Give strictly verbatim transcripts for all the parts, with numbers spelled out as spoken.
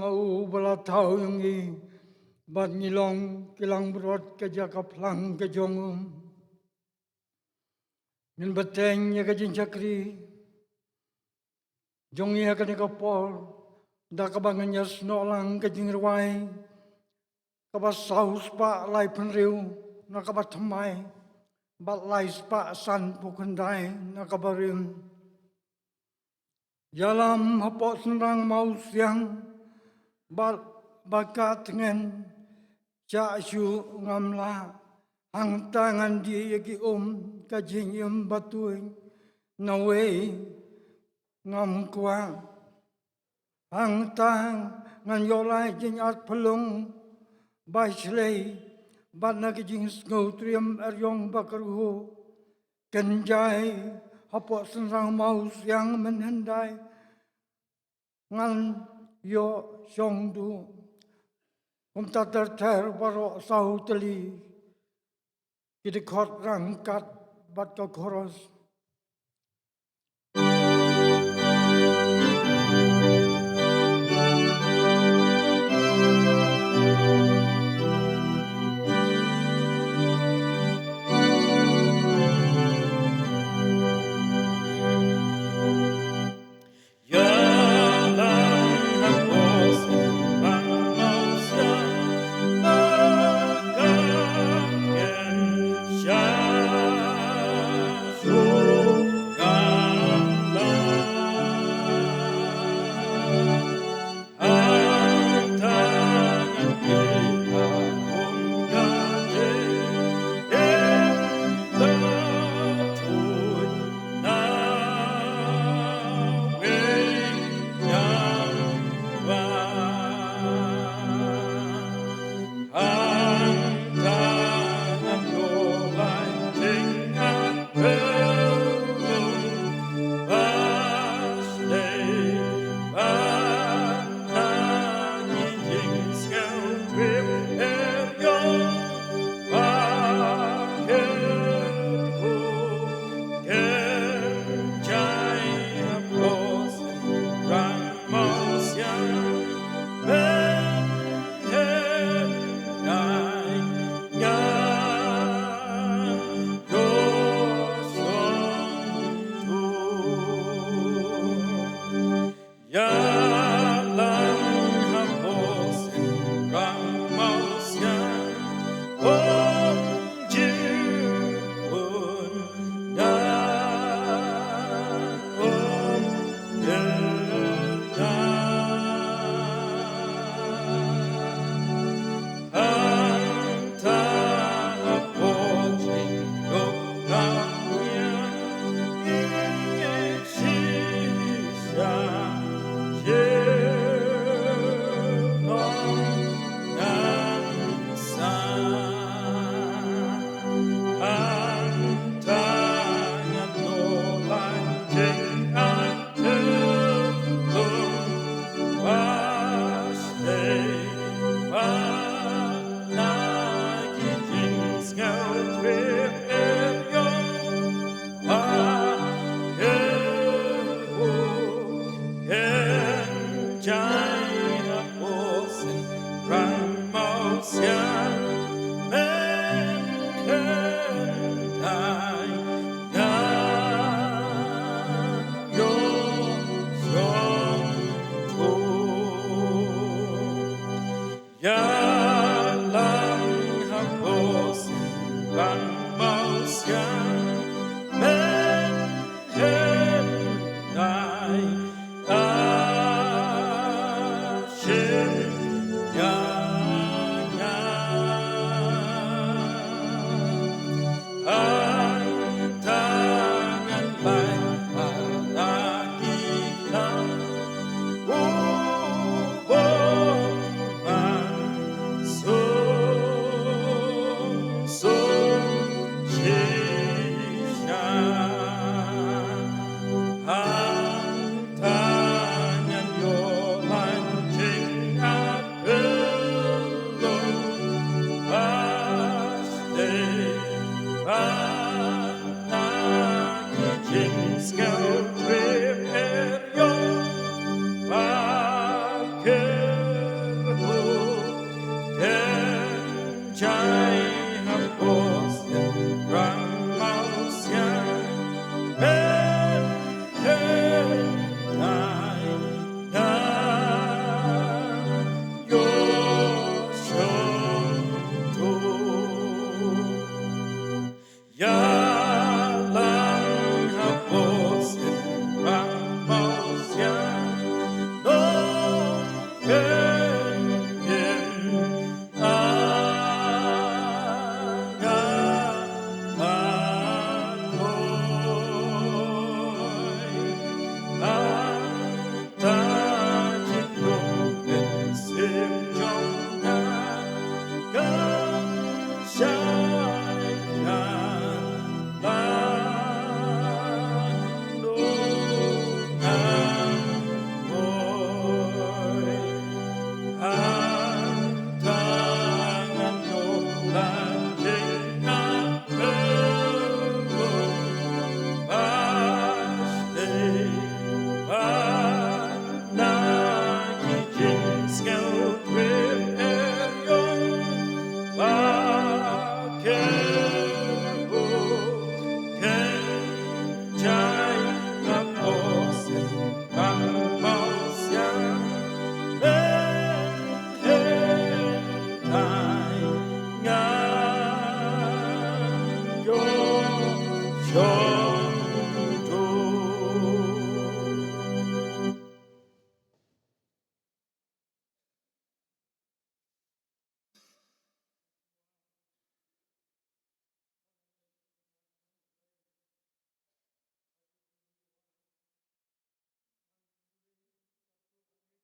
ha u ba la thaw ïa ngi, bad ngi long ki langbrot ka jaka phlang ka jong u. Ngin bteng ïa ka jingshakri jong ngi ha kane ka por da kaba ngin ïasnoh lang ka jingrwai kaba saw spah laiphew na kaba thymmai bad lai spah sanphew khyndai na kaba rim. Ïalam hapoh synrang mawsiang bad ba ka tngen, sha shu ngam lah, hangta ngan dih ïa ki um ka jingim ba tuid, nawei ngam kwah. Hangta ngan ïoh lai jingïaid phyllung ba shlei bad na ki jingsngewtriem eriong ba kyrhuh. Kynjai hapoh synrang mawsiang mynhyndai ngan ïoh shong duh. Kumta ter ter baroh saw tylli ki dkhot ryngkat bad ka chorus.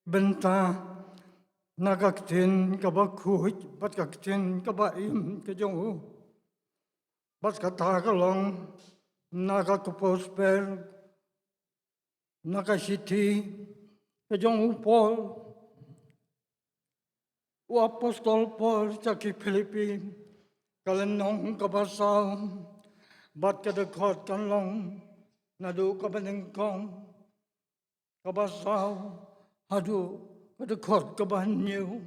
Bynta na ka ktien kaba khuid bad ka ktien kaba im ka jong u. Bad kata ka long na ka Gospel, na ka shithi ka jong u Paul, u apostol Paul sha ki Philippi, ka lynnong kaba saw, bad ka dkhot kan long naduh kaba nyngkong kaba saw haduh ka dkhot kaba hynñiew.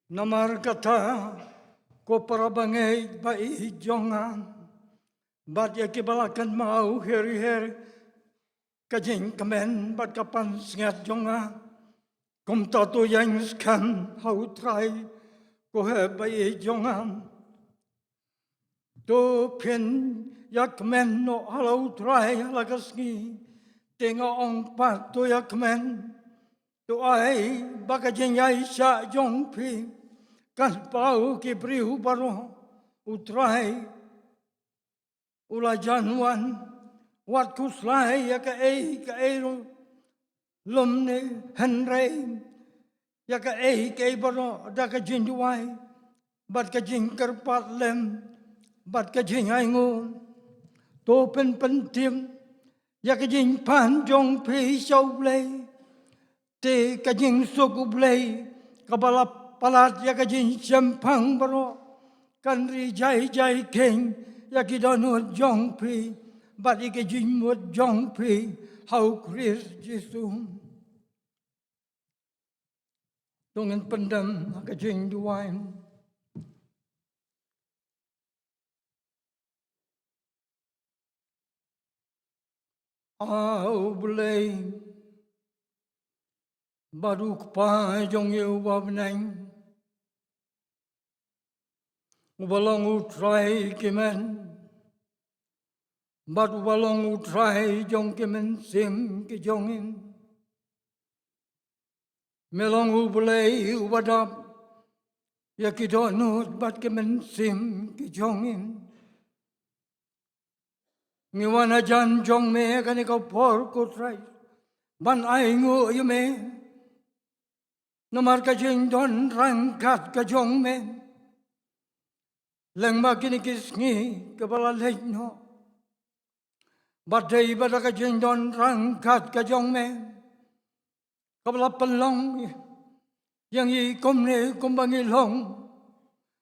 Namar kata, ko para bangeit ba ïeit jong nga, bad ïa kiba la kynmaw her her ka jingkmen bad ka pansngiat jong nga, kumta to ïeng skhem ha u Trai, ko hep ba ïeit jong nga. To phin ïa kmen noh ha la u Trai ha la ka sngi. Te nga ong pat, to ïa kmen. To ai ba ka jingïaishah jong phi kan paw ki briew baroh. U Trai u la jan wan, wat khuslai ïa kaei kaei ruh, lymne hynrei ïa kaei kaei baroh da ka jingduwai bad ka jingkyrpad lem bad ka jingainguh. To pynpyntip ïa ka jingpan jong phi sha U Blei. Te ka jingsuk U Blei kaba la palat ïa ka jingshemphang baroh kan ri jai jai kheiñ ïa ki dohnud jong phi bad ïa ki jingmut jong phi ha U Khrist Jisu. To ngin pyndem ha ka jingduwai. A U Blei bad U Kpa jong ngi uba bneng, uba long U Trai ki men bad uba long U Trai jong ki mynsiem ki jong ngi. Me long U Blei uba dap ïa ki dohnud bad ki mynsiem ki jong ngi. Ngi wan hajan jong me kane ka por, ko Trai, ban ainguh ïa me namar ka jingdon ryngkat ka jong me lyngba kine ki sngi kiba la leit noh. Bad dei bad ka jingdon ryngkat ka jong me kaba la pynlong ïa ngi kumne kumba ngi long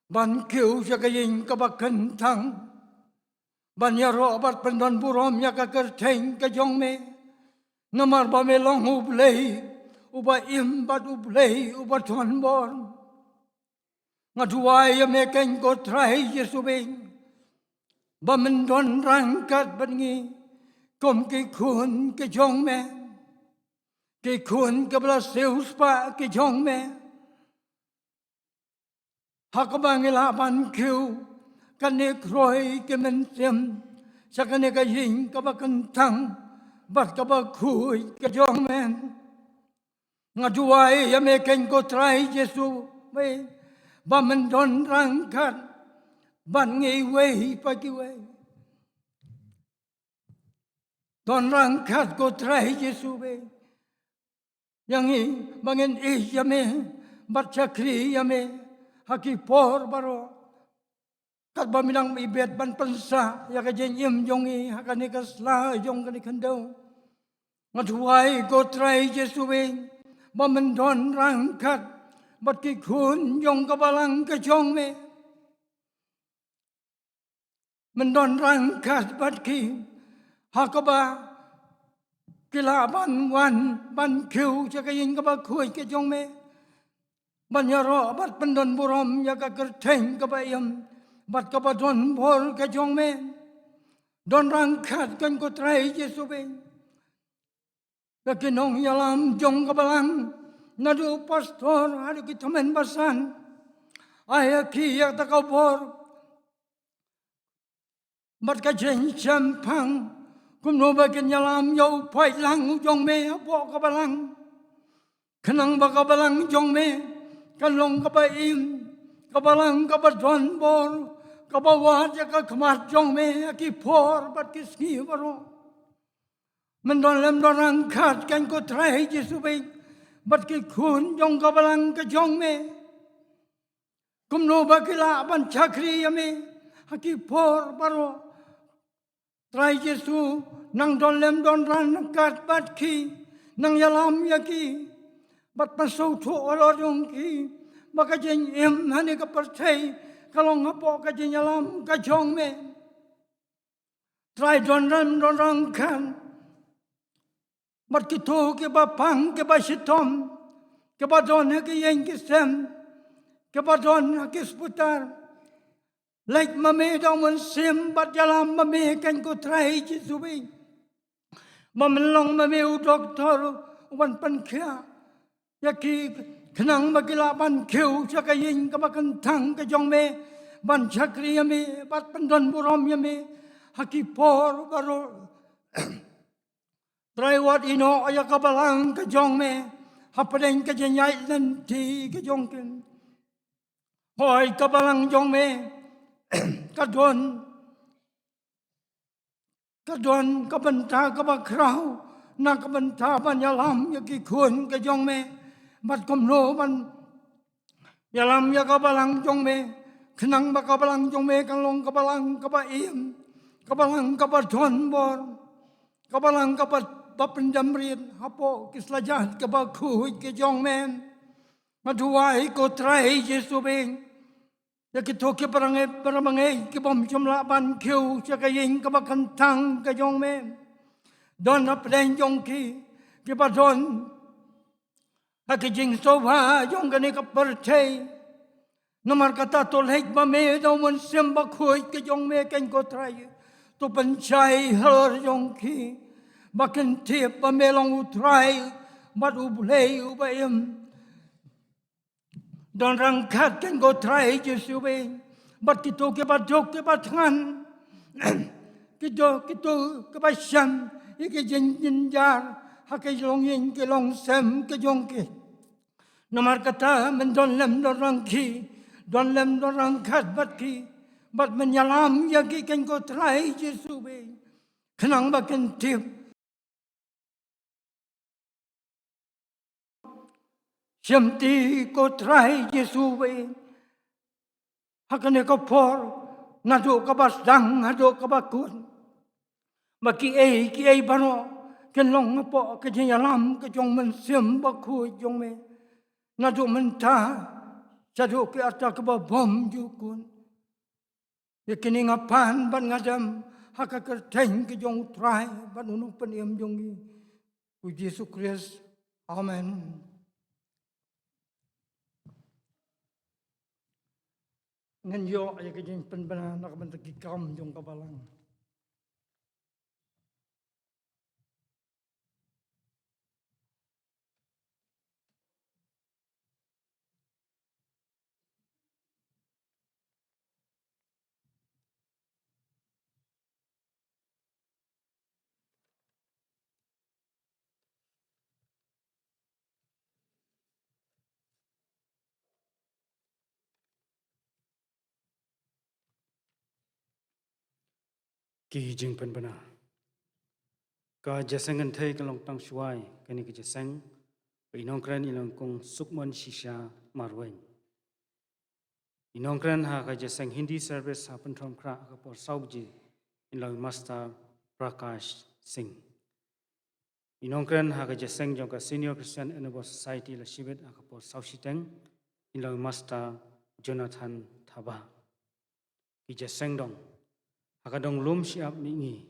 ban kiew sha ka ïing kaba kyntang, ban ïaroh bad pyndon burom ïa ka kyrteng ka jong me. Namar ba me long U Blei uba im bad U Blei uba thon bor. Nga duwai ïa me keiñ, ko Trai Jisu, ba men don ryngkat bad ngi kum ki khun ki jong me, ki khun kiba la siewspah ki jong me, ha kaba ngi lah ban kiew kane kroi ki mynsiem sha kane ka ïing kaba kyntang bad kaba khuid ka jong me. Nga duwai ïa me keiñ ko Trai Jisu, me ba men don ryngkat bad ngi iwei pa iwei. Don ryngkat ko Trai Jisu, me ïa ngi ba ngin ïeit ïa me bad shakri ïa me ha ki por baroh. Katba me dang ibit ban pynsah ïa ka jingim jong ngi ha kane ka sla jong kane ka khyndew, nga duwai ko Trai Jisu, me ba men don ryngkat bad ki khun jong ka balang ka jong me. Men don ryngkat bad ki ha kaba ki lah ban wan ban kiew sha ka ïing kaba khuid ka jong me, ban ïaroh bad pyndon burom ïa ka kyrteng kaba im bad kaba don bor ka jong me. Don ryngkat keiñ ko Trai Jisu, me ïa ki nongïalam jong ka balang, naduh pastor haduh ki tymmen basan. Ai ïa ki ïa kata ka bor bad ka jingshemphang kumno ba kin ïalam ïa u paidlang u jong me hapoh ka balang, khnang ba ka balang jong me kan long kaba im, ka balang kaba don bor, kaba wad ïa ka khmat jong me ha ki por bad ki sngi baroh. Men don lem don ryngkat keiñ ko Trai Jisu, me bad ki khun jong ka balang ka jong me, kumno ba ki lah ban shakri ïa me ha ki por baroh. Trai Jisu, nang don lem don ryngkat bad ki, nang ïalam ïa ki bad pynsngewthuh halor jong ki ba ka jingim ha kane ka pyrthei ka long hapoh ka jingïalam ka jong me. Trai, don lem don ryngkat bad kito kiba pang kiba shitom, kiba don ha ki ïing ki sem, kiba don ha ki hospital. Leit ma me da u Mynsiem bad ïalam ma me keiñ ko Trai Jisu, me ba men long ma me u doktor uban pynkhiah ïa ki khnang ba ki lah ban kiew sha ka ïing kaba kyntang ka jong me, ban shakri ïa me bad pyndon burom ïa me ha ki por baroh. Trai, wad ïehnoh ïa ka balang ka jong me hapdeng ka jingïaid lynti ka jong ki. Hooid, ka balang jong me ka don, ka don ka bynta kaba khraw na ka bynta ban ïalam ïa ki khun ka jong me bad kumno ban ïalam ïa ka balang jong me khnang ba ka balang jong me kan long ka balang kaba im, ka balang kaba don bor, ka balang kaba, ba pyndem rit hapoh ki slajat kiba khuid ki jong me. Nga duwai ko Trai Jisu, me ïa kito kiba rangeh ba rangeh kibym shym lah ban kiew sha ka ïing kaba kyntang ka jong me. Don hapdeng jong ki kiba don ha ki jingsngewbha jong kane ka pyrthei. Namar kata to leit ma me da u Mynsiem Bakhuid ka jong me keiñ ko Trai, to pynshai halor jong ki ba kin tip ba me long u Trai bad u Blei uba im. Don ryngkat keiñ ko Trai Jisu, me bad kito kiba duk kiba thngan, kito, kito kiba shem ïa ki jingjynjar ha ki longïing ki longsem ki jong ki. Namar kata men don lem don ryngkat, don lem don ryngkat bad ki bad men ïalam ïa ki keiñ ko Trai Jisu, me khnang ba kin tip shimti ko Trai Jisu, me ha kane ka por, naduh kaba sdang haduh kaba kut, ba kiei kiei baroh kin long hapoh ka jingïalam ka jong u Mynsiem Bakhuid jong me, naduh mynta shaduh ki arta kiba bym ju kut. Ïa kine nga pan bad nga dem ha ka kyrteng ka jong u Trai bad u Nongpynim jong ngi, u Jisu Khrist. Amen. Ngin ïoh ïa ka jingpynbna na ka bynta ki kam jong ka balang. Ki jingpynbna. Ka jingïaseng kynthei ka long tang shuwa ïa kane ka jingïaseng, ba i nongkren i long Kong Sukmon Shisha Marwein. I nongkren ha ka jingïaseng Hindi service ha Pynthorumkhrah ha ka por saw baje, i long Master Prakash Singh. I nongkren ha ka jingïaseng jong ka Senior Christian Endeavour Society Lashibit ha ka por saw shiteng, i long Master Jonathan Thabah. Ki jingïaseng dong. Ha ka dong lum shyiap mihngi,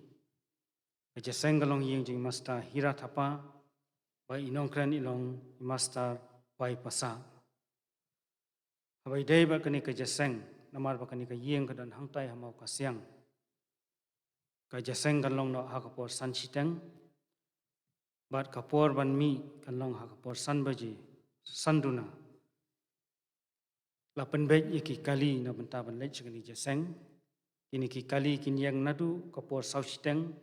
ka jingïaseng ka long ïing jong i Master Hira Thapa, ba i nongkren i long i Master Wai Pasa. Haba ïadei bad kane ka jingïaseng, namar ba kane ka ïing ka don hangtai ha Mawkasiang, ka jingïaseng kan long noh ha ka por san shiteng, bad ka por ban mih kan long ha ka por san baje, san duna. La pynbeit ïa ki kali na bynta ban leit sha kane ka jingïaseng. Kine ki kali kin ïeng naduh ka por saw shiteng,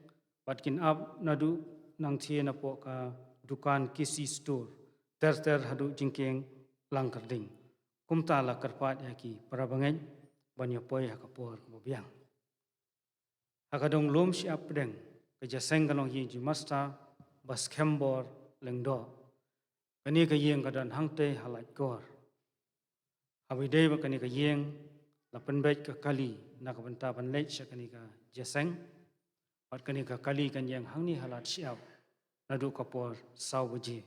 bad kin ap naduh nangthie napoh ka dukan Kisi Store, ter ter haduh jingkieng Langkyrding. Kumta la kyrpad ïa ki para bangeit ban ïa poi ha ka por kaba biang. Ha ka dong lum shyiap pdeng, ka jingïaseng ka long ïing jong i Master Baskhembor Lyngdoh. Kane ka ïing ka don hangtai ha Laitkor. Haba ïadei bad kane ka ïing, la pynbeit ka kali na ka bynta ban leit sha kane ka jingïaseng. Bad kane ka kali kan ïeng hangne ha lad shyiap, naduh ka por saw baje.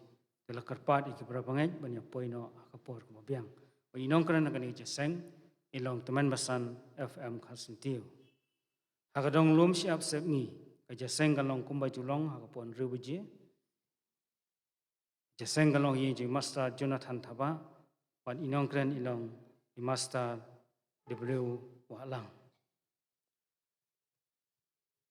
Te la kyrpad ïa ki para bangeit ban ïa poi noh ha ka por kaba biang. Ba i nongkren ha kane ka jingïaseng, i long Tymmen Basan F M Kharsyntiew. Ha ka dong lum shyiap sepngi, ka jingïaseng kan long kumba ju long ha ka por hynriew baje. Jingïaseng kan long ïing jong i Master Jonathan Thabah, bad i nongkren i long i Master W Wahlang.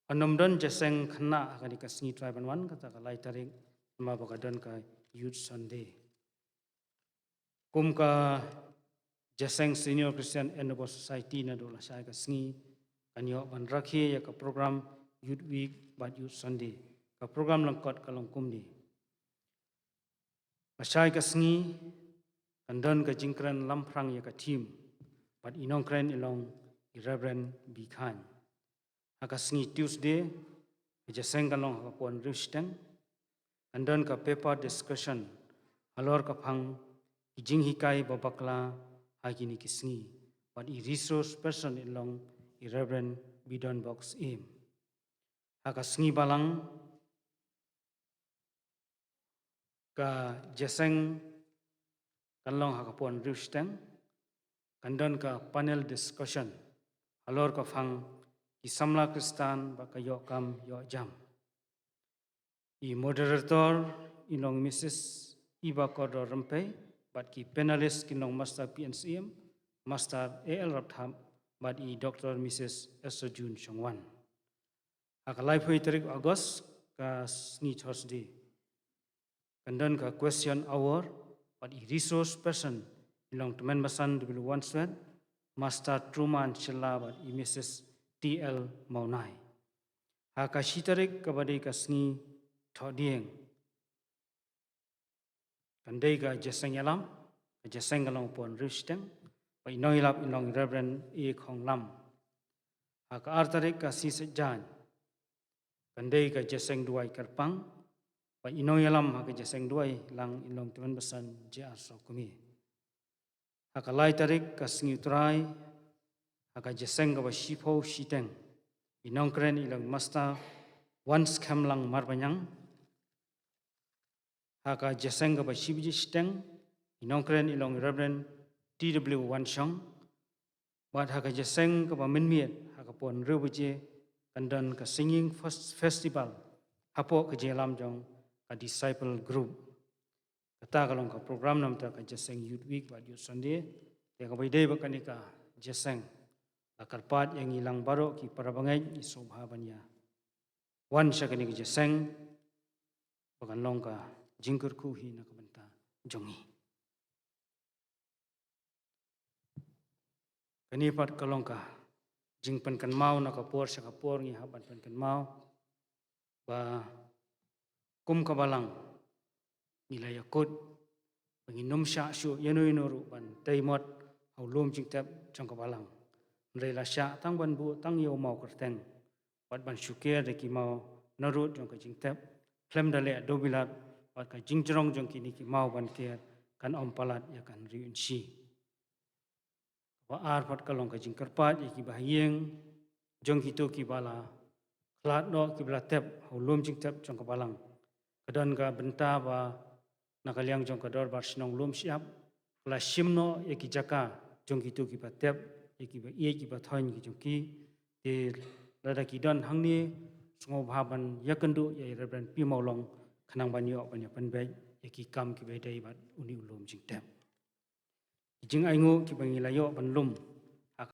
Ynnym don jingïaseng khynnah ha kane ka sngi trai ban wan, kata ka lai tarik, namar ba ka don ka Youth Sunday. Kum ka jingïaseng Senior Christian Endeavour Society naduh lashai ka sngi, kan ïoh ban rakhe ïa ka program Youth Week bad Youth Sunday. Ka program lyngkot ka long kumne. Lashai ka sngi, kan don ka jingkren lamphrang ïa ka theme, bad i nongkren i long i Reverend B Khan. Ha ka sngi Tuesday, ka jingïaseng kan long ha ka por hynriew shiteng, kan don ka paper discussion halor ka phang ki jinghikai ba bakla ha kine ki sngi, bad i resource person i long i Reverend Bidon Box Im. Ha ka sngi Balang, ka jingïaseng kan long ha ka por hynriew shiteng, kan don ka panel discussion halor ka phang ki samla Khristan bad ka ïoh kam ïoh jam. I moderator i long Missus Iba Kordor Rympei, bad ki panelist kin long Master P N C M, Master A L Rapthap, bad i Doctor Missus Esojun Shongwan. Ha ka laiphew tarik August, ka sngi Thursday, kan don ka question hour, bad i resource person i long Tymmen Basan W Wanswet, Master Truman Shylla bad i Missus T L Mawnai. Ha ka shi tarik kaba dei ka sngi Thohdieng, kan dei ka jingïaseng ïalam, ka jingïaseng kan long ha ka por hynriew shiteng, bad i nongïalap i long Reverend A Khonglam. Ha ka ar tarik ka sngi Saitjaiñ, kan dei ka jingïaseng duwai kyrpang, bad i nongïalam ha ka jingïaseng duwai lang i long Tymmen Basan J R Sawkmie. Ha ka lai tarik ka sngi U Trai, ha ka jingïaseng kaba shiphew shiteng, i nongkren i long Master Wanskhem Lang Marbaniang. Ha ka jingïaseng kaba shi baje shiteng, i nongkren i long Reverend T W Wanshong. Bad ha ka jingïaseng kaba mynmiet, ha ka por hynriew baje, kan don ka singing fes-, festival hapoh ka jingïalam jong ka disciple group. Kata ka long ka program namar ka jingïaseng Youth Week bad Youth Sunday. Te kaba ïadei bad kane ka jingïaseng, la kyrpad ïa ngi lang baroh ki para bangeit, ngi sngewbha ban ïa wan sha kane ka jingïaseng, ba kan long ka jingkyrkhu hi na ka bynta jong ngi. Kane pat ka long ka jingpynkynmaw na ka por sha ka por, ngi hap ban pynkynmaw ba kum ka balang ngi la ïakut ba ngin ym shah shuh ïano ïano ruh ban tei mot ha u lum jingtep jong ka balang. Hynrei la shah tang ban buh tang ïa u mawkyrteng, wat ban shu ker da ki maw narud jong ka jingtep, khlem da leh dewbilat, wat ka jingjrong jong kine ki maw ban ker kan ym palat ïa ka hynriew inshi. Kaba ar pat ka long ka jingkyrpad ïa ki bahaïing jong kito kiba la khlad noh, kiba la tep ha u lum jingtep jong ka balang. Ka don ka bynta ba na ka liang jong ka Dorbar Shnong Lumshyiap ka la shim noh ïa ki jaka jong kito kiba tep, ïa kiba ïeit kiba thoiñ ki jong ki. Te lada ki don hangne, sngewbha ban ïakynduh ïa i Reverend P Mawlong khnang ban ïoh ban ïa pynbeit ïa ki kam kiba dei bad une u lum jingtep. Ki jingainguh kiba ngi la ïoh ban lum ha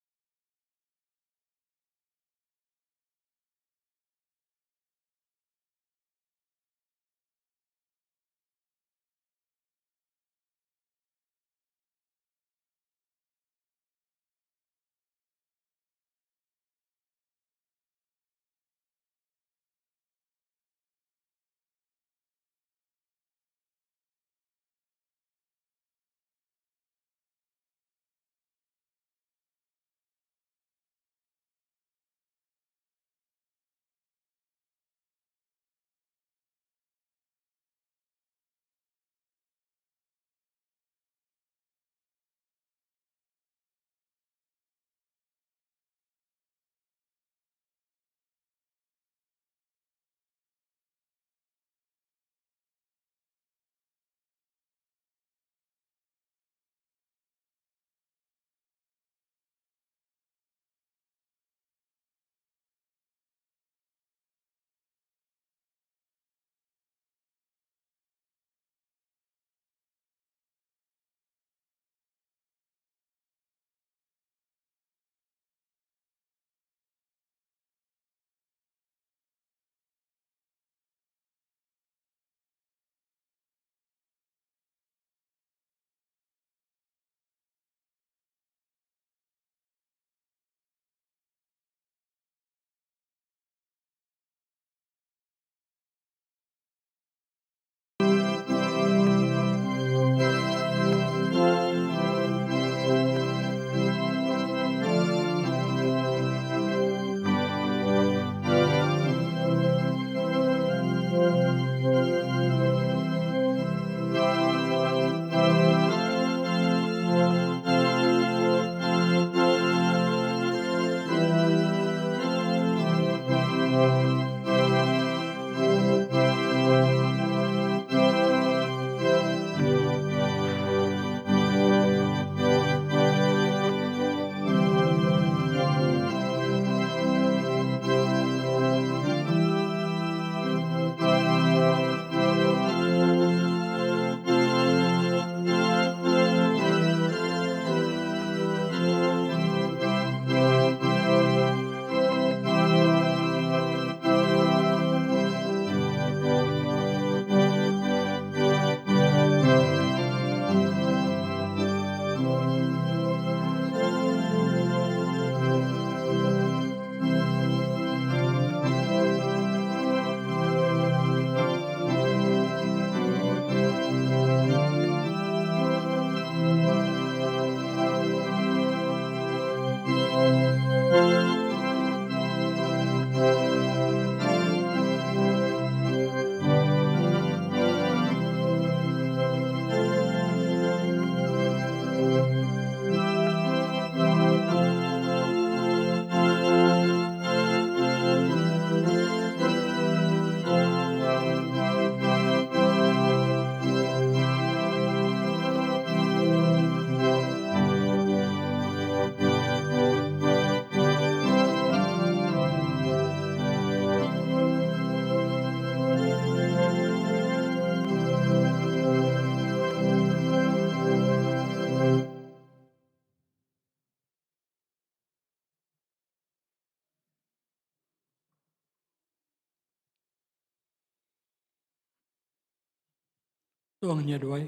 To ngin ïa duwai.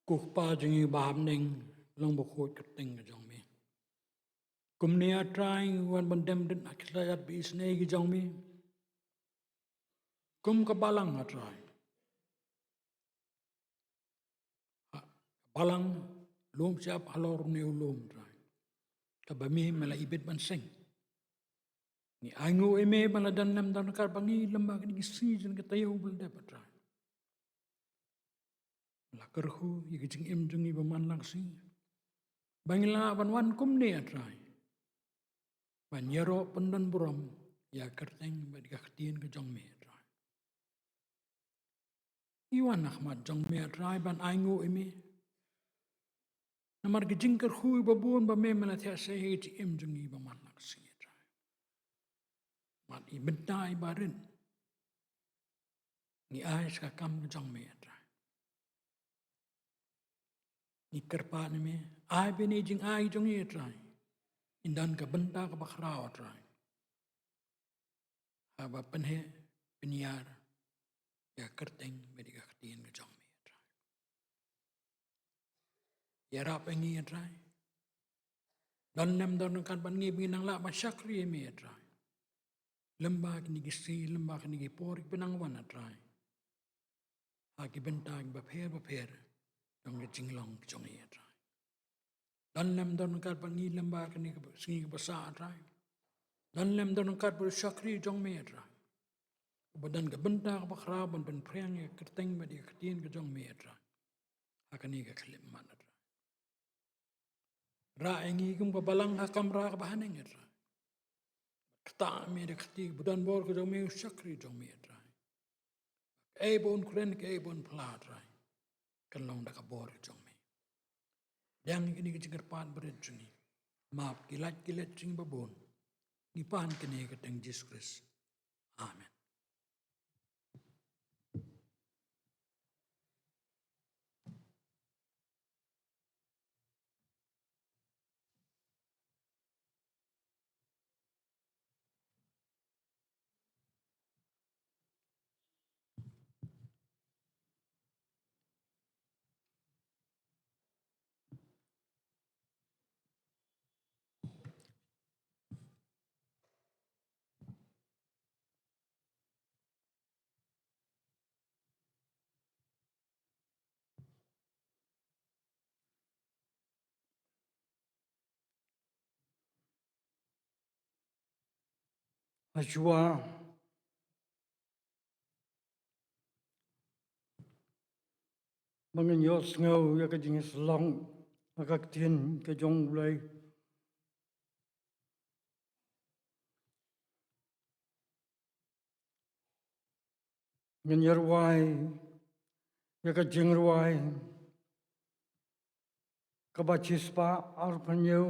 Ko Kpa jong ngi ba ha bneng, long bakhuid kyrteng ka jong me. Kumne A Trai ngi wan ban dem dien ha ki kjat ba isynei ki jong me. Kum ka balang A Trai. Ha, ka balang Lumshyiap halor une u lum Trai. Kaba me me la ibit ban seng. Ngi ainguh ïa me ba la don lem don ryngkat bad ngi lem bad kine ki sngi jong ka taïew ba la dep, A Trai. La kyrkhu ïa ka jingim jong ngi ba man la ka sngi, ba ngi lah ban wan kumne, A Trai, ban ïaroh pyndonburom ïa ka kyrteng bad ïa ka ktien ka jong me, A Trai. Ngi wan ha khmat jong me, A Trai, ban ainguh ïa me. Namar ka jingkyrkhu ba bun ba me me la thiah sha ka jingim jong ngi ba man la ka sngi, A Trai. Bad i bynta i barit ngi ai sha ka kam ka jong me, A Trai. Ngi kyrpad ïa me, ai ba ïa kine ki jingai jong ngi, A Trai, kin don ka bynta kaba khraw, A Trai, haba pynheh pynïar ïa ka kyrteng bad ïa ka ktien ka jong me, A Trai. Ïarap ïa ngi, A Trai. Don lem don ryngkat bad ngi ba ngin nang lah ban shakri ïa me, A Trai, lem bad kine ki sngi, lem bad kine ki por kiba nang wan, A Trai, ha ki bynta kiba pher bapher jong ka jinglong ka jong ngi, A Trai. Don lem don ryngkat bad ngi lem bad kine ki sngi kiba sah, A Trai. Don lem don ryngkat bad u shakri jong me, A Trai, uba don ka bynta kaba khraw ban pynphriang ïa ka kyrteng bad ïa ka ktien ka jong me, A Trai, ha kane ka khyllipmat, A Trai. Rah ïa ngi kum ka balang ha ka kamra kaba haneng, A Trai. Ktah ïa me da ka kti kaba donbor ka jong me, u shakri jong me, A Trai. Kaei ba un kren, kaei ba un phla, A Trai, kan long da ka bor ka jong me. Pdiang ïa kine ki jingkyrpad barit jong ngi, map ki lait ki leit jong ngi ba bun. Ngi pan kine ha ka kyrteng Jisu Khrist. Amen. Hashwa ba ngin ïohsngew ïa ka jingshlong ha ka ktien ka jong U Blei, ngin ïa rwai ïa ka jingrwai kaba shispah arphew hynñiew,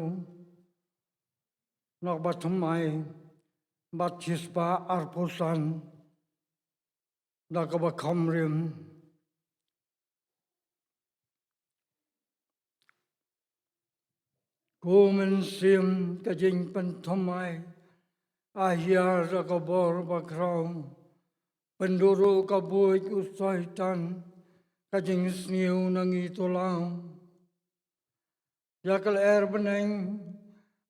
na kaba thymmai bad shispah arphew san, da kaba kham rim. Ko Mynsiem, ka jingpynthymmai a hiar da ka bor bakhraw. Pynduh ruh ka buit u Soitan, ka jingsniew na ngi to law. Ïa ka lyer bneng,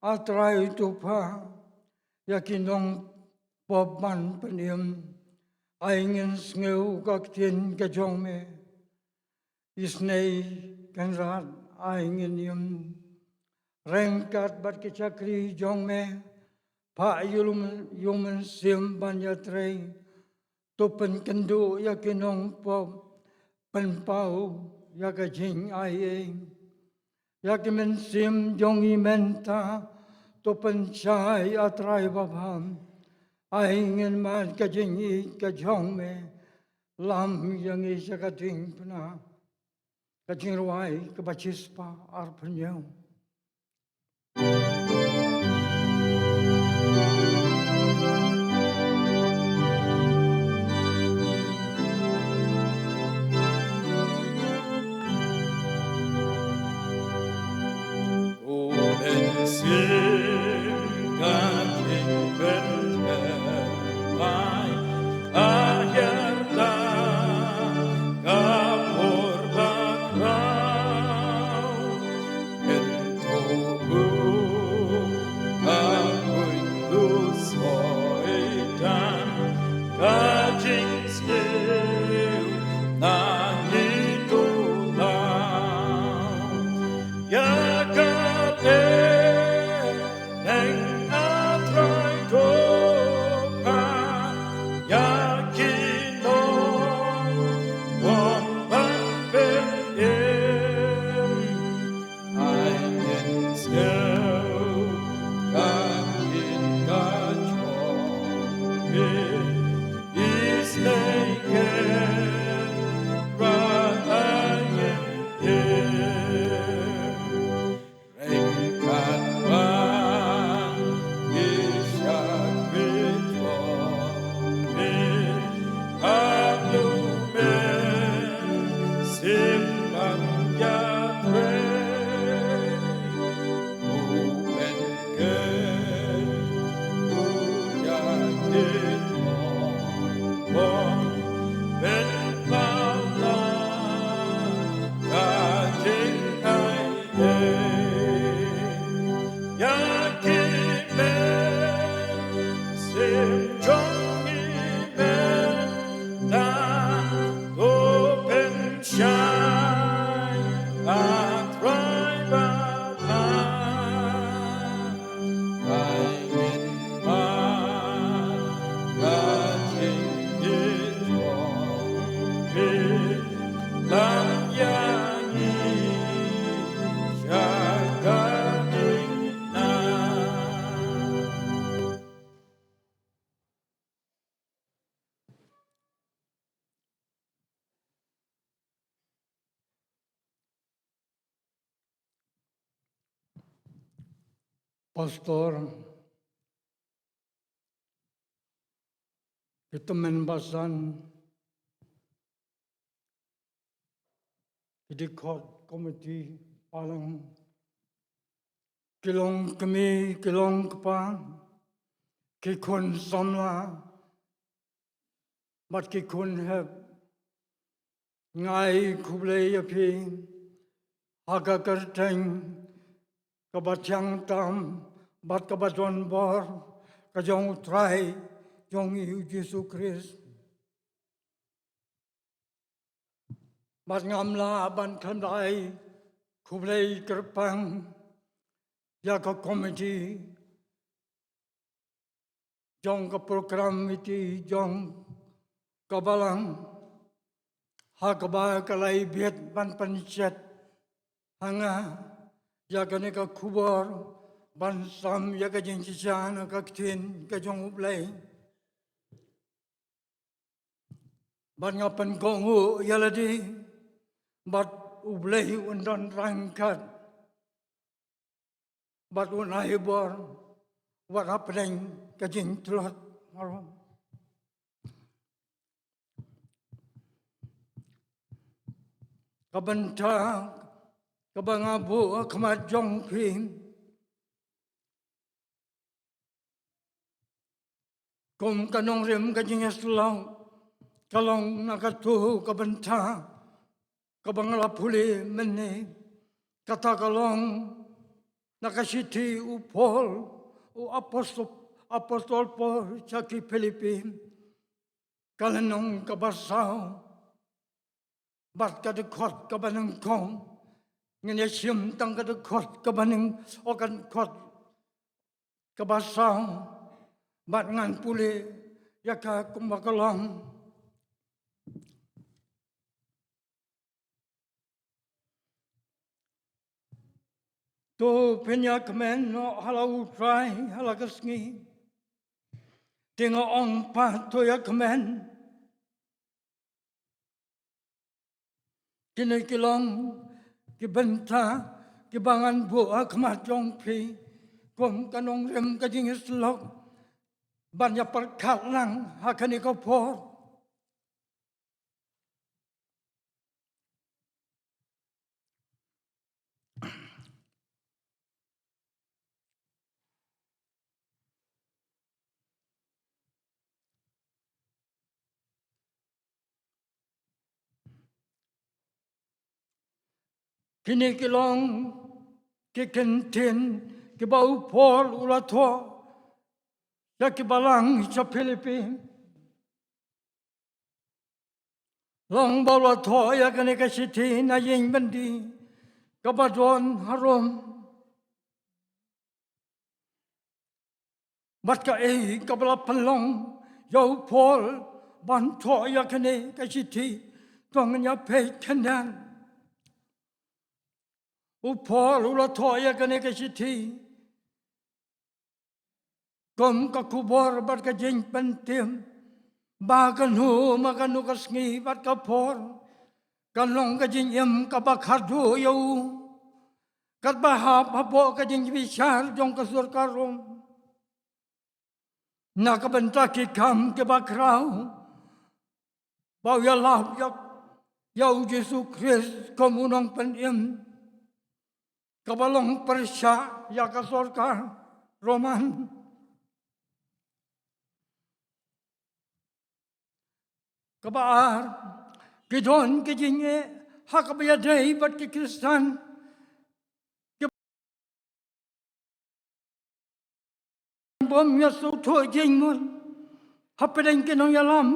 A Trai, to phah ïa ki nongpop ban pynim. Ai ngin sngew ka ktien ka jong me. Isynei Kynrad, ai ngin im ryngkat bad ki shakri jong me. Phah ïa u Mynsiem ban ïatrei. To pynkynduh ïa ki nongpop, pynpaw ïa ka jingaiei. Ïa ki mynsiem jong ngi mynta to pynshai, A Trai babha. Ai ngin mad ka jingïeit ka jong me. Lam ïa ngi sha ka diengphna. Ka jingrwai kaba shispah arphew hynñiew. Ka jingsniew na ngi to law. Ïa ka lyer Pastor, ki tymmen basan, ki dkhot komiti balang, ki long kmie, ki long kpa, ki khun samla, bad ki khun hep, nga ai khublei ïa phi ha ka kyrteng kaba thiang tam bad kaba don bor ka jong U Trai jong ngi U Jisu Khrist. Bad ngam lah ban khlem da ai khublei kyrpang ïa ka komiti jong ka program miti jong ka balang, ha kaba ka la ïa bit ban pynshet ha nga ïa kane ka khubor ban sam ïa ka jingshisha na ka ktien ka jong U Blei. Bad nga pynkohnguh ïa lade bad U Blei un don ryngkat bad un ai bor wat hapdeng ka jingtlot. Ka bynta kaba nga buh ha khmat jong phi, kum ka nongrim ka jingïasyllok, ka long na kato ka bynta kaba nga la pule mynne. Kata ka long na ka shithi u Paul, u apostol, apostol Paul sha ki Philippi, ka lynnong kaba saw bad ka dkhot kaba nyngkong. Ngin ïa shim tang ka dkhot kaba nyng, o, ka dkhot kaba saw, bad ngan pule ïa ka kumba ka long. To phin ïa kmen noh ha la U Trai ha la ka sngi. Te nga ong pat, to ïa kmen. Kine ki long ki bynta kiba ngan buh ha khmat jong phi kum ka nongrim ka jingïasyllok ban ïa pyrkhat lang ha kane ka por. Kine ki long ki kyntien kiba u Paul u la thoh ïa ki balang sha Philippi. Long ba u la thoh ïa kane ka shithi na ïing byndi kaba don ha Rom. Bad kaei kaba la pynlong ïa u Paul ban thoh ïa kane ka shithi? To ngin ïa peit khyndiat. U Paul u la thoh ïa kane ka shithi kum ka khubor bad ka jingpyntip ba kano ma kano ka sngi bad ka por kan long ka jingim kaba khatduh ïa u, katba hap hapoh ka jingbishar jong ka sorkar Rom na ka bynta ki kam kiba khraw, ba u ïalap ïa, ïa U Jisu Khrist kum U Nongpynim, kaba long pyrshah ïa ka sorkar Roman. Kaba ar, ki don ki jingeh ha kaba ïadei bad ki Khristan, bym ïa sngewthuh jingmut hapdeng ki nongïalam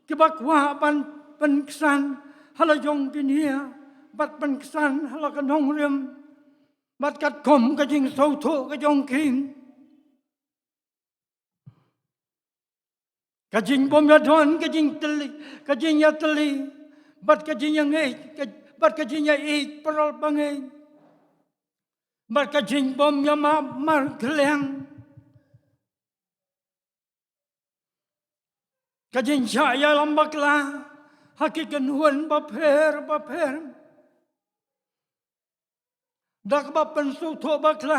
kiba kwah ban pynksan ha la jong ki nia bad pynksan ha la ka nongrim, bad katkum ka jingsngewthuh ka jong ki, ka jingbym ïadon ka jingtylli, ka jingïatylli, bad ka jingïangeit, ka, bad ka jingïaid paralok bangeit, bad ka jingbym ïamap markylliang, ka jingshah ïalam bakla ha ki kynhun bapher bapher, da kaba pynsngewthuh bakla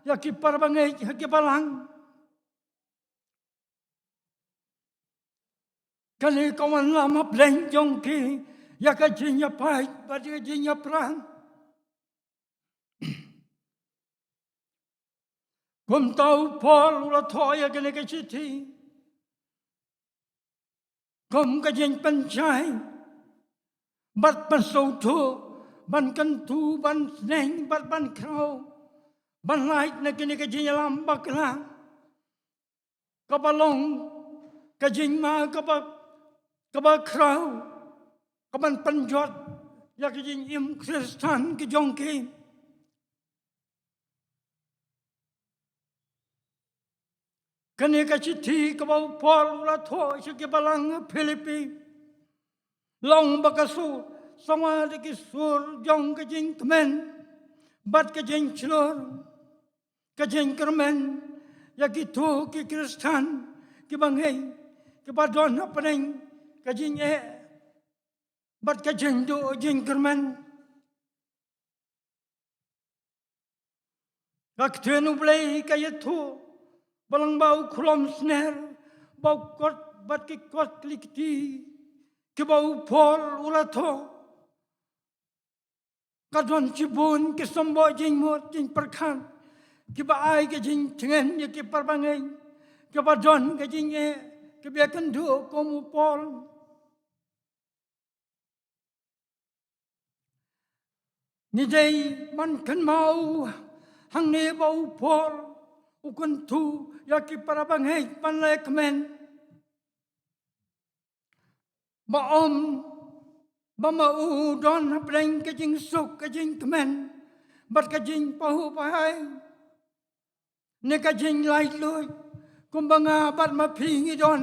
ïa ki parabangeit ha ki balang. Kane ka wanlam hapdeng jong ki ïa ka jingïapait bad ïa ka jingïapran. Kumta u Paul u la thoh ïa kane ka shithi kum ka jingpynshai bad pynsngewthuh, ban kyntu, ban sneng bad ban khraw, ban lait na kane ka jingïalam bakla kaba long ka jingma kaba, kaba khraw, kaban pynjot ïa ka jingim Khristan ka jong ki. Kane ka shithi kaba u Paul u la thoh sha ki balang ha Philippi, long ba ka sur, sngewbha da ki sur jong ka jingkmen bad ka jingshlur, ka jingkyrmen ïa kito ki Khristan kiba ngeit, kiba don hapdeng ka jingeh bad ka jingduh jingkyrmen. Ka ktien U Blei ka ïathuh ba lyngba u khlem sner, ba u kot bad ki kot kti kiba u Paul u la thoh, ka don shibun ki symboh jingmut jingpyrkhat kiba ai ka jingtngen ïa ki parabangeit kiba don ka jingeh, kiba ïakynduh kum u Paul. Ngi dei ban kynmaw hangne ba u Paul u kyntu ïa ki parabangeit ban leh kmen ba ym, ba ma u don hapdeng ka jingsuk, ka jingkmen bad ka jingpahuh pahai ne ka jinglaitluid kumba nga bad ma phi ngi don.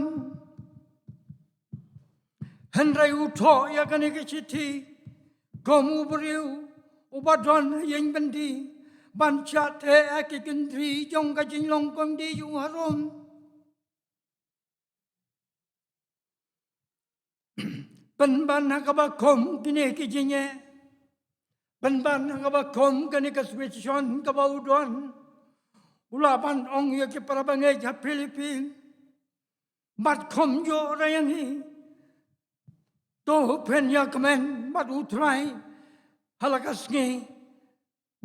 Hynrei u thoh ïa kane ka shithi kum u briew uba don ha ïing byndi ban shah teh ïa ki kyntien jong ka jinglong kum u dei u harum. Pynban ha kaba kum kine ki jingeh, pynban ha kaba kum kane ka situation kaba u don, u lah ban ong ïa ki parabangeit ha Philippi bad kumjuh ruh ïa ngi, to phin ïakmen bad U Trai ha la ka sngi,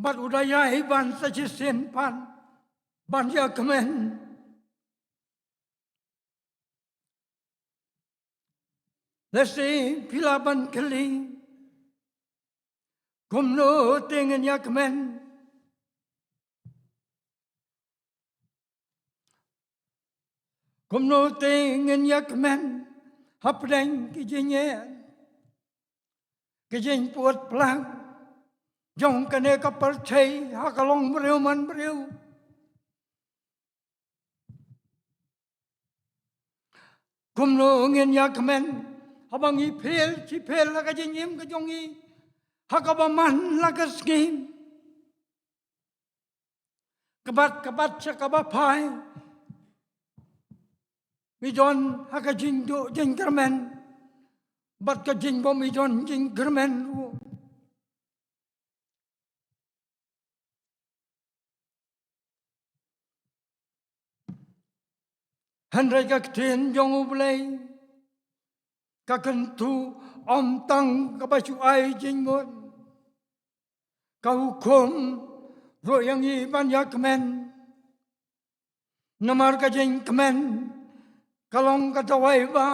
bad u da ïai ban sa shisien pat ban ïakmen. Lehse phi lah ban kylli, kumno te ngin ïakmen? Kumno te ngin ïakmen hapdeng ki jingeh, ki jingpud plang jong kane ka pyrthei ha ka long briew man briew? Kumno ngin ïakmen haba ngi phel shi phel ha ka jingim ka jong ngi, ha kaba man la ka sngi, ka bad, ka bad sha kaba phai ngi don ha ka jingduh jingkyrmen bad ka jingbymidon jingkyrmen ruh. Hynrei ka ktien jong U Blei ka kyntu ym tang kaba shu ai jingmut, ka hukum ruh ïa ngi ban ïakmen. Namar ka jingkmen ka long ka dawai ba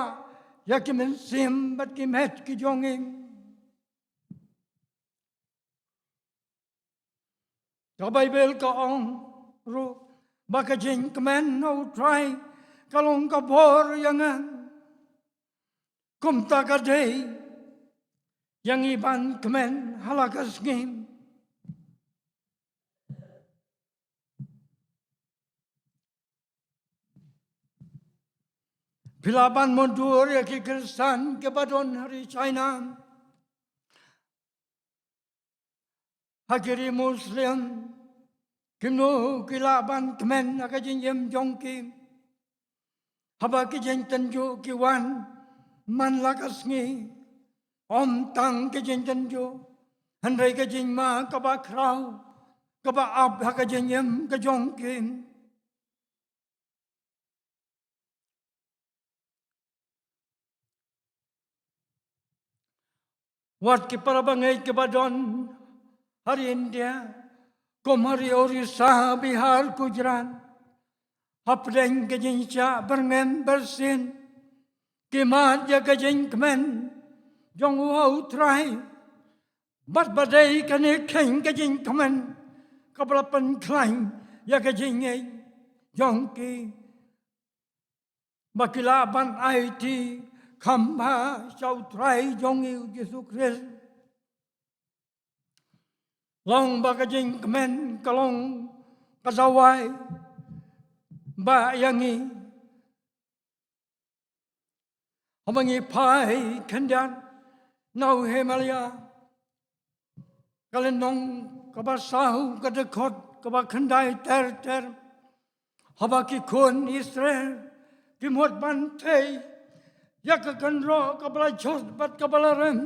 ïa ki mynsiem bad ki met ki jong ngi. Ka Baibl ka ong ruh ba ka jingkmen ha U Trai ka long ka bor ïa nga. Kumta ka dei ïa ngi ban kmen ha la ka sngi. Phi lah ban mutdur ïa ki Khristan kiba don ha ri China, ha ki ri Muslim, kumno ki lah ban kmen ha ka jingim jong ki haba ki jingtynjuh ki wan man la ka sngi. Ym tang ki jingtynjuh, hynrei ka jingma kaba khraw kaba ap ha ka jingim ka jong ki. Wat ki para bangeit kiba don ha ri India, kum ha ri Orissa, Bihar, Gujarat, hapdeng ka jingshah byrngem byrsit, ki mad ïa ka jingkmen jong u ha u Trai. Bad ba dei kane keiñ ka jingkmen kaba la pynkhlaiñ ïa ka jingngeit jong ki, ba ki lah ban aiti kham bha sha u Trai jong ngi u Jisu Khrist. Long ba ka jingkmen ka long ka dawai ba ïa ngi, haba ngi phai khyndiat na u Himalaya, ka lynnong kaba saw, ka dkhot kaba khyndai ter ter. Haba ki khun Israel ki mut ban thei ïa ka kynroh kaba la jot bad kaba la rem,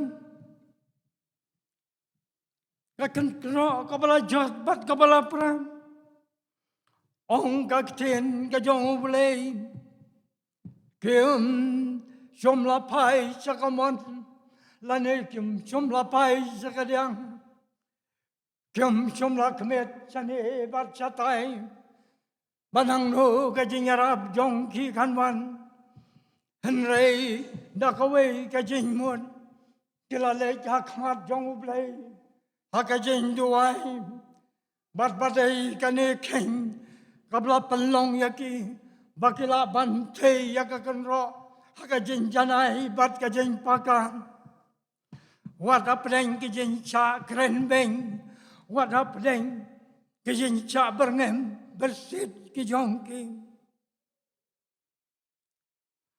ka kynroh kaba la jot bad kaba la pram, ong ka ktien ka jong U Blei: Kim shym la phai sha ka mon, lane kim shym la phai sha ka diang. Kim shym la khmih shane bad shatai ba nangno ka jingïarap jong ki kan wan. Hynrei da kawei ka jingmut, ki la leit ha khmat jong U Blei ha ka jingduwai. Bad ba dei kane keiñ kaba la pynlong ïa ki ba ki lah ban thei ïa ka kynroh ha ka jingjanai bad ka jingpaka. Wat hapdeng ki jingshah kren beiñ, wat hapdeng ki jingshah byrngem byrsit ki jong ki.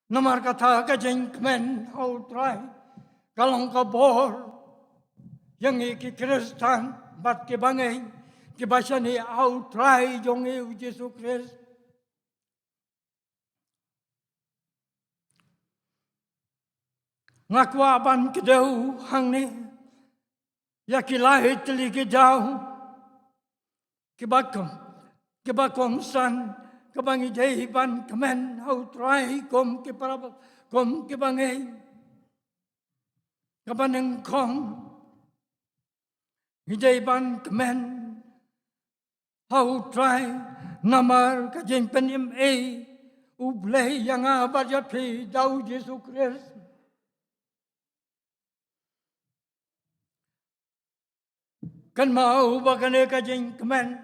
Namar kata ka jingkmen ha U Trai ka long ka bor ïa ngi ki Khristan bad ki bangeit kiba shaniah ha U Trai jong ngi U Jisu Khrist. Nga kwah ban kdew hangne ïa ki lai tylli ki daw kiba kum, kiba kongsan, kaba ngi dei ban kmen ha U Trai kum ki para, kum ki bangeit. Kaba nyngkong, ngi dei ban kmen ha U Trai namar ka jingpynim ei U Blei ïa nga bad ïa phi da U Jisu Khrist. Kynmaw ba kane ka jingkmen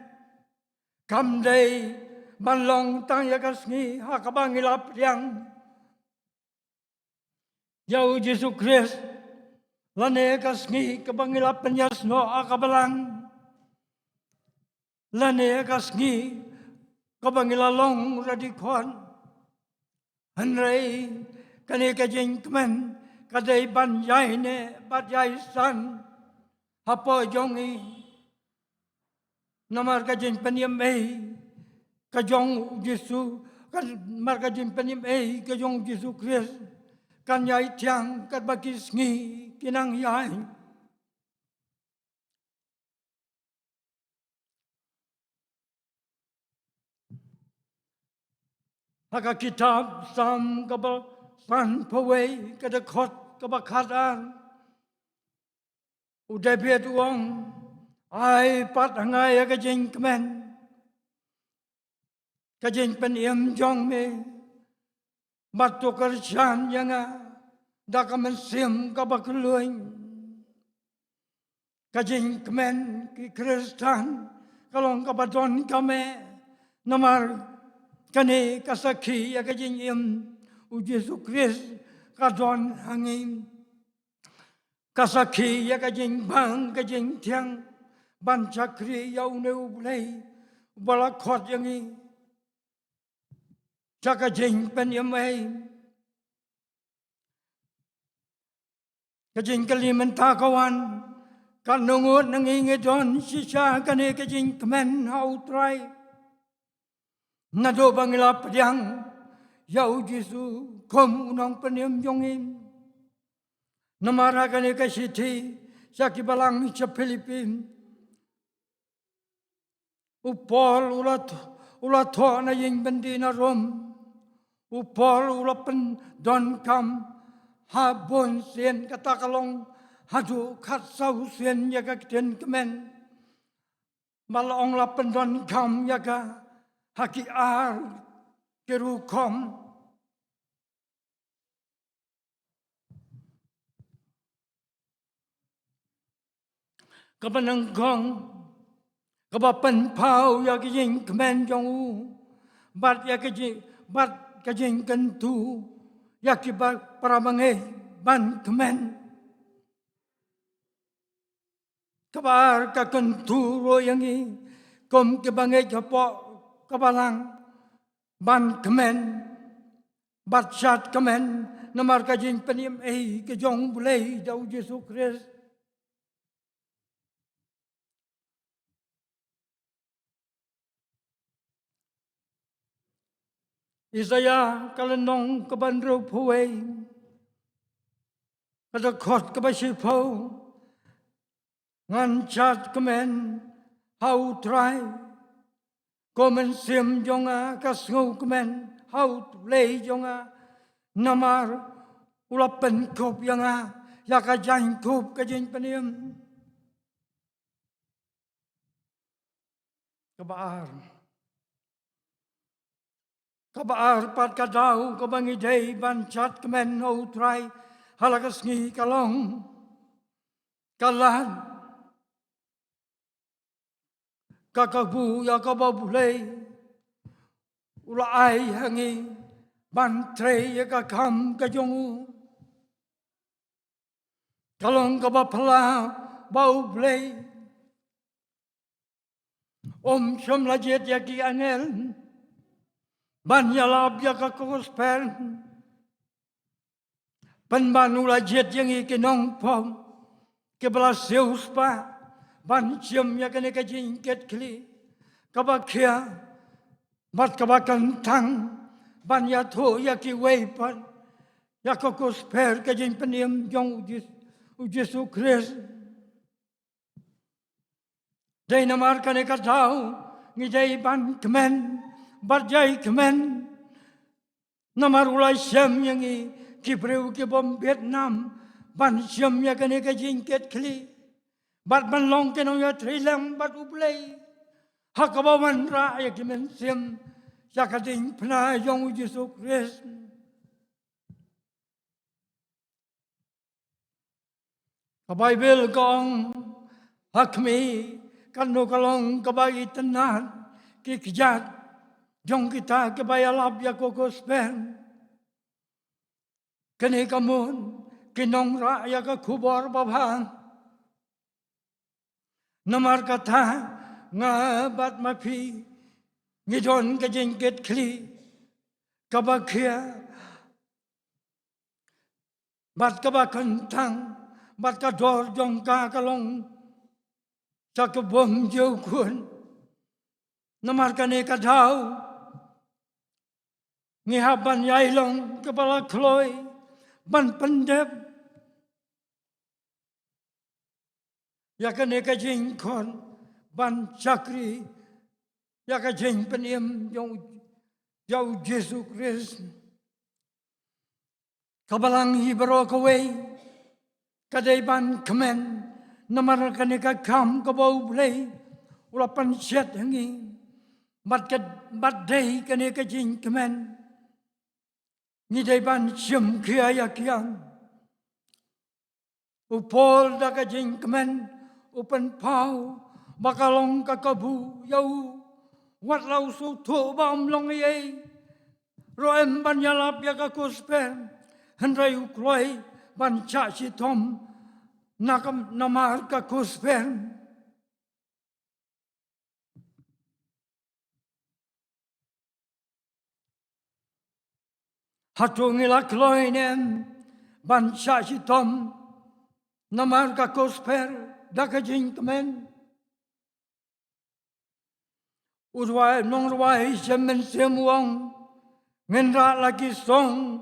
kam dei ban long tang ïa ka sngi ha kaba ngi la pdiang ïa U Jisu Khrist, lane ka sngi kaba ngi la pynïasnoh ha ka balang, lane ka sngi kaba ngi la long radikon. Hynrei kane ka jingkmen ka dei ban ïaineh bad ïaisan hapoh jong ngi. Namar ka jingpynim ei ka jong U Jisu, ka, namar ka jingpynim ei ka jong U Jisu Khrist kan ïai thiang katba ki sngi ki nang ïaid. Ha ka kitab Salm kaba sanphew wei, ka dkhot kaba khatar, u David u ong: Ai pat ha nga ïa ka jingkmen, ka jingpynim jong me, bad to kyrshan ïa nga da ka mynsiem kaba kylluid. Ka jingkmen ki Khristan ka long kaba donkam eh, namar kane ka sakhi ïa ka jingim U Jisu Khrist ka don ha ngi. Ka sakhi ïa ka jingbang ka jingthiang ban shakri ïa une U Blei uba la khot ïa ngi sha ka jingpynim ei. Ka jingkylli mynta ka wan, katno ngut na ngi ngi don shisha kane ka jingkmen ha U Trai? Naduh ba ngi la pdiang ïa U Jisu kum u nongpynim jong ngi. Namar ha kane ka shithi sha ki balang sha Philippi, U Paul u la th-, u la thoh na ïing byndi na Rom. U Paul u la pyndonkam ha bun sien, kata ka long haduh khatsaw sien ïa ka ktien kmen. Bad la ong la pyndonkam ïa ka ha ki ar ki rukom. Kaba nyngkong, kaba pynpaw ïa ka jingkmen jong u, bad ïa ka jing, bad ka jingkyntu ïa ki ba, para bangeit ban kmen. Kaba ar, ka kyntu ruh ïa ngi kum ki bangeit hapoh ka balang ban kmen, bad shad kmen namar ka jingpynim ei ka jong U Blei da U Jisu Khrist. Isaiah ka lynnong kaba hynriewphew wei, ka dkhot kaba shiphew. Ngan shad kmen ha U Trai, ko mynsiem jong nga, ka sngewkmen ha U Blei jong nga, namar u la pynkup ïa nga ïa ka jaiñkup ka jingpynim. Kaba ar. Kaba ar pat ka daw kaba ngi dei ban shad kmen ha U Trai ha la ka sngi ka long, ka lad, ka kabu ïa kaba U Blei u la ai ha ngi ban trei ïa ka kam ka jong u. Ka long kaba phylla ba U Blei um shym la jied ïa ki angel ban ïalap ïa ka gospel. Pynban u la jied ïa ngi ki nongpop kiba la siewspah ban shim ïa kane ka jingkitkhlieh kaba khia bad kaba kyntang ban ïathuh ïa kiwei pat ïa ka gospel ka jingpynim jong U Jis-, U Jisu Khrist. Dei namar kane ka daw ngi dei ban kmen bad jai kmen. Namar u la shem ïa ngi ki briew ki bym bit nam ban shem ïa kane ka jingkitkhlieh bad ban long ki nongïatreilang bad U Blei ha kaba wanrah ïa ki mynsiem sha ka diengphna jong U Jisu Khrist. Ka Baibl ka ong, ha khmih katno ka long kaba itynnad ki kjat jong kita kiba ïalap ïa ka gospel. Kane ka mut ki nongrah ïa ka khubor babha. Namar kata nga bad ma phi ngi don ka jingkitkhlieh kaba khia bad kaba kyntang bad ka dor jong ka ka long sha ka bymjukut. Namar kane ka daw ngi hap ban ïai long kiba la kloi ban pyndep ïa kane ka jingkhot ban shakri ïa ka jingpynim jong, jong U Jisu Khrist. Ka balang hi baroh kawei ka dei ban kmen namar kane ka kam kaba U Blei u la pynshet ha ngi. Bad ka, bad dei kane ka jingkmen ngi dei ban shim khia ïa kian. U Paul da ka jingkmen u pynpaw ba ka long ka kabu ïa u, wat la u sngewthuh ba um long ei ei ruh em ban ïalap ïa ka gospel, hynrei u kloi ban shah shitom na ka, namar ka gospel. Hato ngi la kloi ne em ban shah shitom namar ka gospel da ka jingkmen? U rwai, nongrwai shem mynsiem u ong, ngin rah la ki song,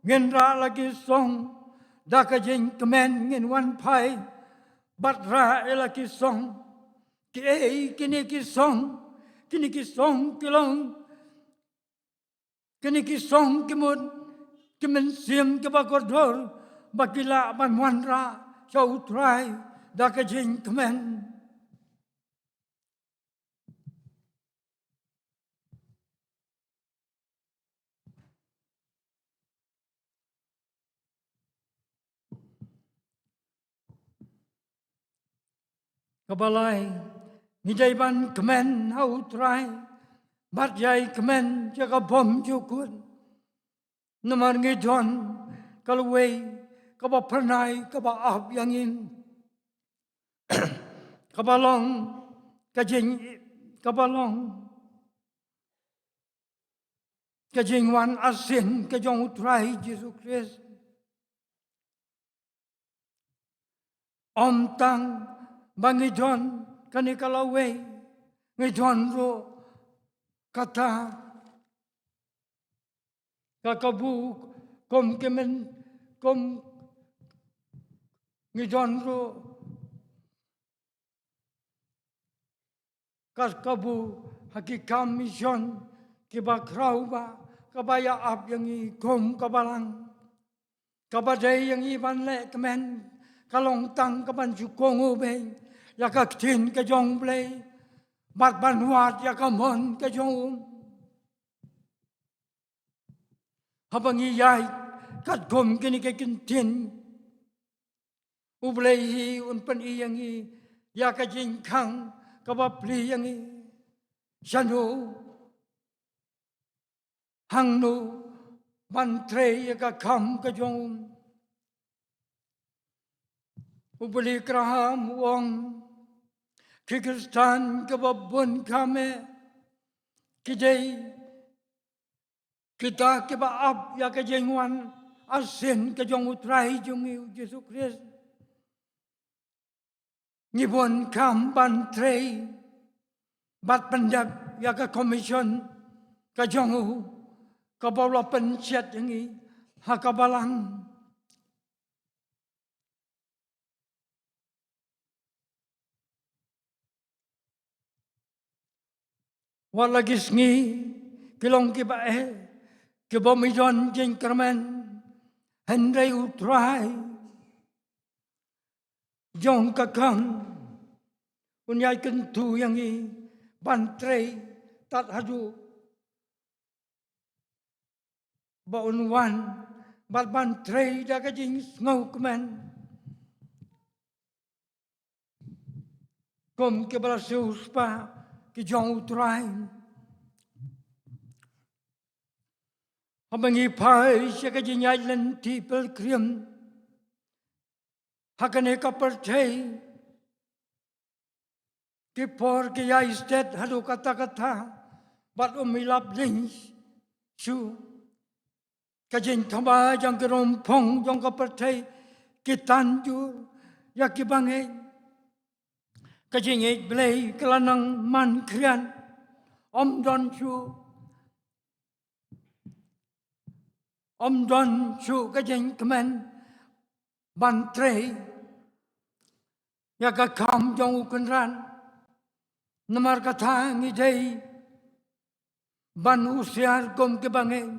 ngin rah la ki song, da ka jingkmen ngin wan phai bad rah ïa la ki song. Kiei kine ki song? Kine ki song ki long, kine ki song ki mut ki mynsiem kiba kordor, ba ki lah ban wanrah sha U Trai da ka jingkmen. Kaba lai, ngi dei ban kmen ha U Trai bad ïai kmen ïa ka bymjukut. Namar ngi don ka lawei kaba phyrnai kaba ap ïa ngi, kaba long ka jing, kaba long ka jingwan arsien ka jong U Trai Jisu Khrist. Ym tang ba ngi don kane ka lawei, ngi don ruh kata ka kabu, kum ki myn, kum, ngi don ruh ka kabu ha ki kam mission kiba khraw bha, kaba ïa ap ïa ngi kum ka balang. Kaba dei ïa ngi ban leh kmen ka long tang ka ban shu kohnguh beit ïa ka ktien ka jong U Blei bad ban wad ïa ka mon ka jong u. Haba ngi ïaid katkum kine ki ktien, U Blei hi un pyni ïa ngi ïa ka jingkhang kaba plie ïa ngi. Shano, hangno ban trei ïa ka kam ka jong u. U Billy Graham u ong, ki Khristan kiba bun kam eh, ki dei kita kiba ap ïa ka jingwan arsien ka jong U Trai jong ngi U Jisu Khrist. Ngi bun kam ban trei bad pyndep ïa ka commission ka jong u, kaba u la pynshad ïa ngi ha ka balang. Wat la ki sngi ki long kiba eh, ki bym don jingkyrmen, hynrei U Trai jong ka kam un ïai kyntu ïa ngi ban trei tad haduh ba un wan bad ban trei da ka jingsngewkmen kum kiba la siewspah ki jong U Trai. Haba ngi phai sha ka jingïaid lynti pilgrim ha kane ka pyrthei, ki por ki ïai stet haduh katta katta bad um ïalap lynti shuh. Ka jingthaba jong ki rongphong jong ka pyrthei ki tan jur ïa ki bangeit. Ka jingïeit Blei ka la nang man khriat, ym don shuh, ym don shuh ka jingkmen ban trei ïa ka kam jong U Kynrad. Namar kata ngi dei ban husiar kum ki bangeit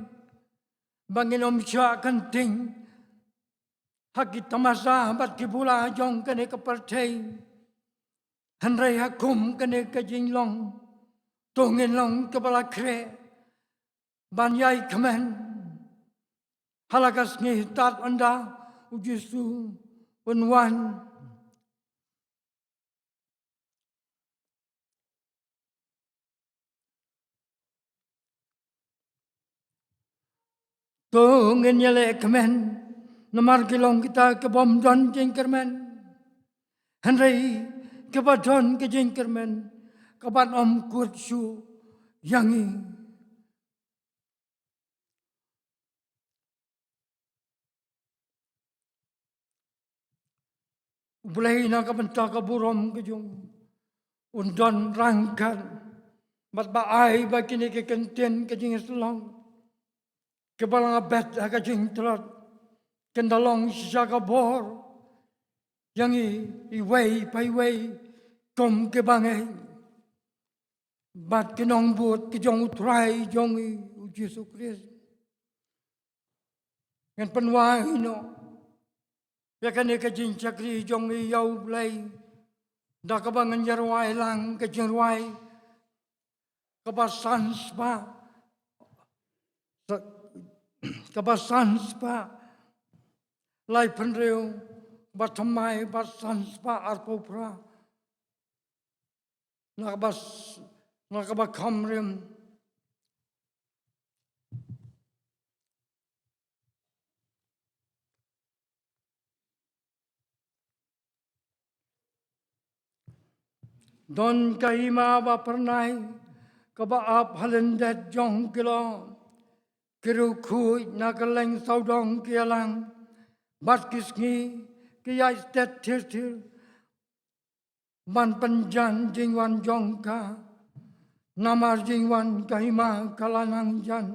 ba ngin ym shah kynting ha ki tamasa bad ki bula jong kane ka pyrthei. Hynrei ha kum kane ka jinglong, to ngin long kiba la khreh ban ïai kmen ha la ka sngi tad ynda U Jisu un wan. To ngin ïaleh kmen, namar ki long kita ki bym don jingkyrmen, hynrei kiba don ka jingkyrmen ka ban ym kut shuh ïa ngi. U Blei na ka bynta ka burom ka jong u un don ryngkat bad ba ai ba kine ki kyntien ka jingïasyllok kiba la nga bet ha ka jingtlot kin da long shisha ka bor ïa ngi iwei pa iwei kum ki bangeit. bad ki nongbud ki jong U Trai jong ngi U Jisu Khrist. Ngan pynwai noh ïa kane ka jingshakri jong ngi ïa U Blei da kaba ngan ïa rwai lang ka jingrwai kaba san spah, kaba san spah laiphew hynriew, kaba thymmai ba san spah arphew phra. Na kaba s-, na kaba kham rim. Don ka hima ba phyrnai kaba ap ha lyndet jong ki lyoh, ki riewkhuid na kylleng sawdong ki ïalang, bad ki sngi ki ïaid stet thir thir ban pynjan jingwan jong ka. Namar jingwan ka hima ka la nang jan.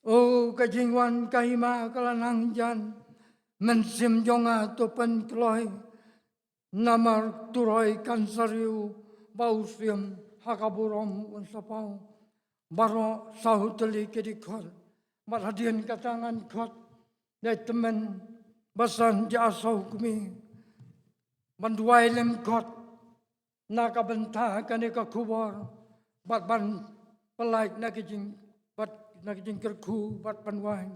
O ka jingwan ka hima ka la nang jan, mynsiem jong nga to pynkloi. Namar turoi kan sa riew ba u siem ha ka burom un sa paw. Baroh saw tylli ki dkhot bad hadien kata ngan khot ïa i tymmen basan jong u kmie ban duwai lyngkot na ka bynta kane ka khubor bad ban pyllait na ka jing, bad na ka jingkyrkhu bad pynwai.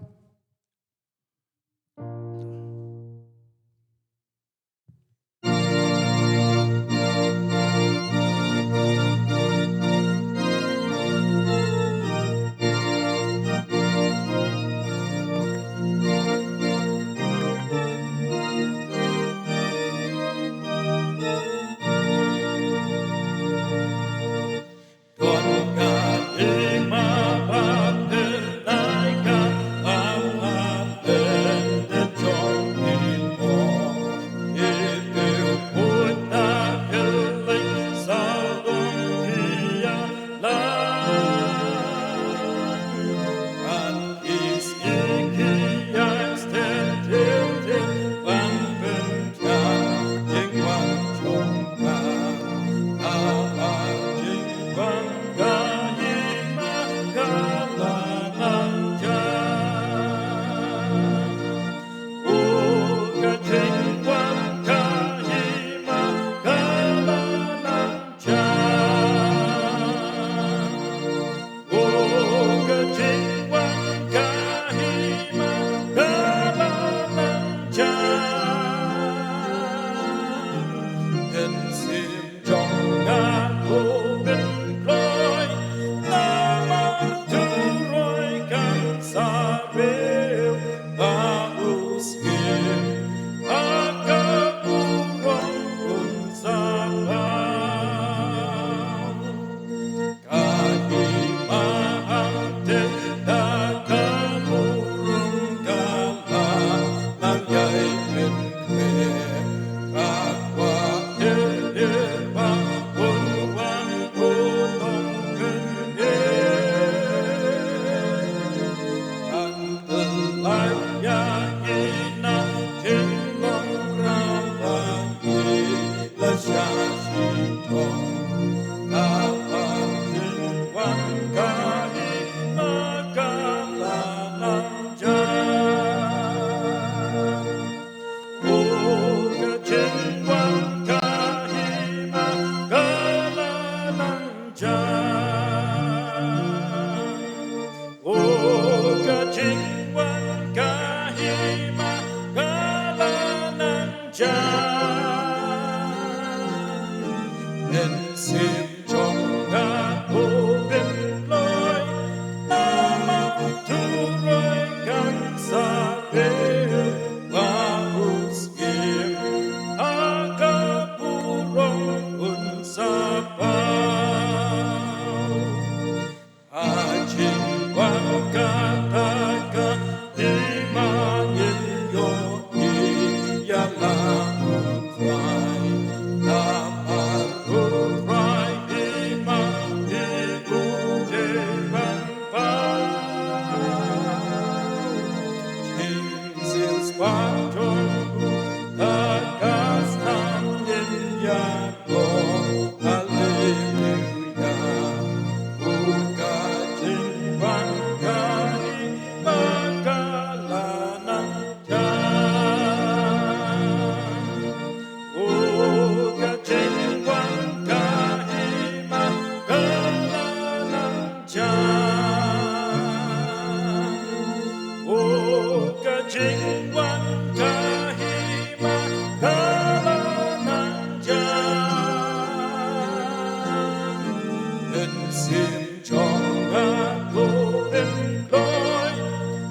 Sim jong nga ko pynkloi,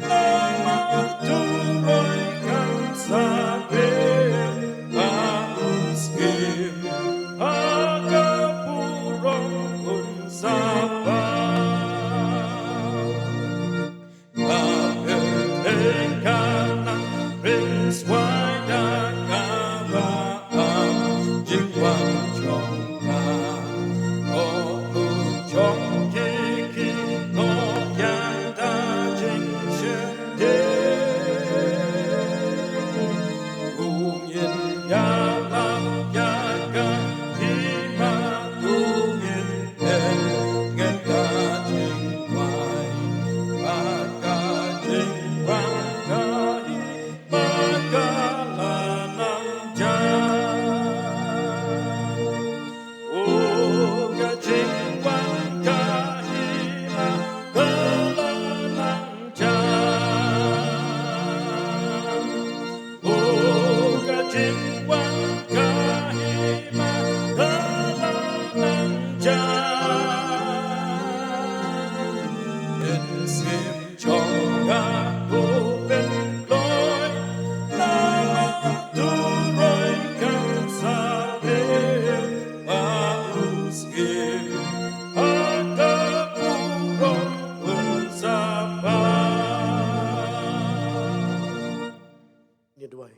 namar tu roi kan sa pynbeit, u skim ha ka burom un sa pynbeit. Nga pyrthei ka nang ring swai da kaba am jingwan jong nga. O u jong ki ki no yang da jingshynde. U ngin ïalam ïa ka hima, u ngin Ngen ka jingkwai, ba ka jingwan ka hi, ba ka la nang jan. O ka jingwan ka hi, ba ka la nang jan. O ka jingwan ka hima ka la nang jan. Mynsiem jong nga u pynkloi, namar tu roi kan sa pynbeit, ba u skim ha ka burom un sa pynbeit. Ngi duwai.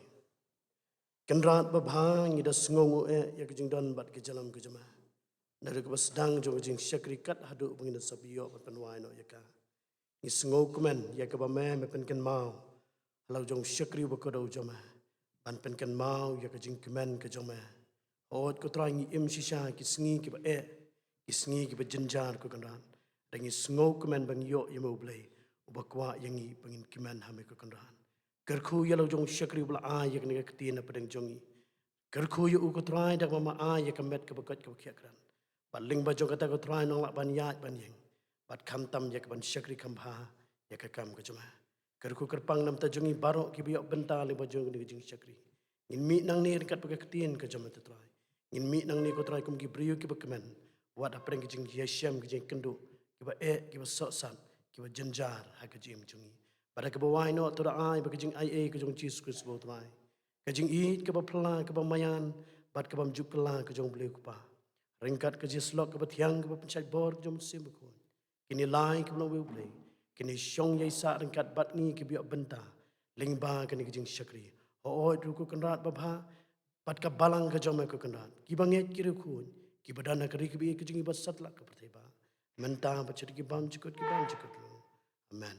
Kynrad babha, ngi da sngewnguh eh ïa ka jingdon bad ka jingïalam ka jong me. Naduh kaba sdang jong ka jingshakri kat haduh ba ngin da sop ïoh ban pynwai noh ïa ka. Ngi sngewkmen ïa kaba me, me pynkynmaw ha la u jong u shakri uba kordor jong me ban pynkynmaw ïa ka jingkmen ka jong me. Hooid ko Trai, ngi im shisha ki sngi kiba eh, ki sngi kiba jynjar ko Kynrad. Da ngi sngewkmen ba ngi ïoh ïa me U Blei uba kwah ïa ngi ba ngin kmen ha me ko Kynrad. Kyrkhu ïa la u jong u shakri uba la ai ïa kane ka ktien hapdeng jong ngi. Kyrkhu ïa u ko Trai da kaba me ai ïa ka met kaba koit kaba khiah krat. Bad lyngba jong kata ko Trai nang lah ban ïaid ban ïeng, bad khamtam ïa ka ban shakri kham bha ïa ka kam ka jong me. Kyrkhu kyrpang na ka bynta jong ngi baroh kiba ïoh bynta lyngba jong kane ka jingshakri. Ngin mih nangne ryngkat bad ka ktien ka jong me ko Trai. Ngin mih nangne ko Trai kum ki briew kiba kmen, wat hapdeng ka jingïashem, ka jingkynduh, kiba eh, kiba sohsat, kiba jynjar ha ka jingim jong ngi. Bad ha kaba wai noh, to da ai ba ka jingaiei ka jong u Jisu Khrist ba u Trai, ka jingïeit kaba phylla, kaba maïan bad ka bymjukphylla ka jong U Blei U Kpa, ryngkat ka jingïasyllok kaba thiang kaba pynshait bor jong U Mynsiem Bakhuid, kine lai kiba long uwei U Blei, kine shong ïaisah ryngkat bad ngi kiba ïoh bynta lyngba kane ka jingshakri. Hooid ruh ko Kynrad babha, bad ka balang ka jong me ko Kynrad, kiba ngeit ki riewkhuid, kiba don ha ka ri kaba ïeit ka jong ngi ba satlak ka pyrthei ba. Mynta bad shaduh ki bymjukut ki bymjukut ruh. Amen.